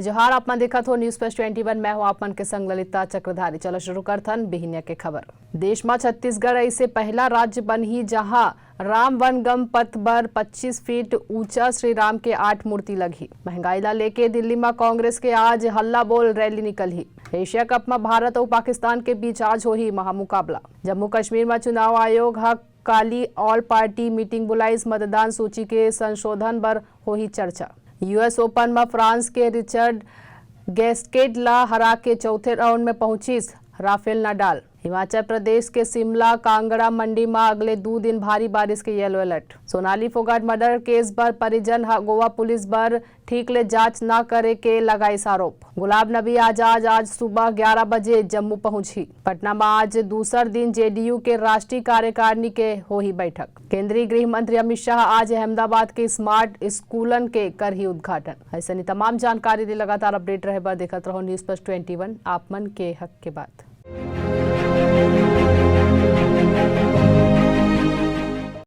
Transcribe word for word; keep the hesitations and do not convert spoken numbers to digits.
जोहार, आप मन देखत हो News Plus twenty one, मैं हूं आप मन के संग ललिता चक्रधारी। चलो शुरू करथन बिहिनिया के खबर। देश म छत्तीसगढ़ ऐसे पहला राज्य बनही, जहां राम वनगम पथ बर पच्चीस फीट ऊंचा श्री राम के आठ मूर्ति लगही। महंगाई ला लेके दिल्ली म कांग्रेस के आज हल्ला बोल रैली निकलही। एशिया कप म भारत अउ पाकिस्तान के बीच आज होही महामुकाबला। जम्मू कश्मीर म चुनाव आयोग ह काली all party meeting बुलाइस, मतदान सूची के संशोधन बर होही चर्चा। US Open म फ्रांस के रिचर्ड गैस्केट ला हरा के चौथे राउंड में पहुंचिस राफेल नडाल। हिमाचल प्रदेश के शिमला कांगड़ा मंडी म अगले दू दिन भारी बारिश के yellow alert। Sonali Phogat murder cash बर परिजन ह गोवा पुलिस बर ठीक ले जांच न करे के लगाइस आरोप। गुलाब नबी आजाद आज सुबह ग्यारह बजे जम्मू पहुंचही। पटना म आज दूसर दिन जेडीयू के राष्ट्रीय कार्यकारिणी के होही बैठक। केंद्रीय गृह मंत्री अमित शाह आज अहमदाबाद के स्मार्ट स्कूलन के करही उद्घाटन। ऐसने तमाम जानकारी ले लगातार अपडेट रहे बर देखत रहो News Plus twenty one, आप मन के हक के बात।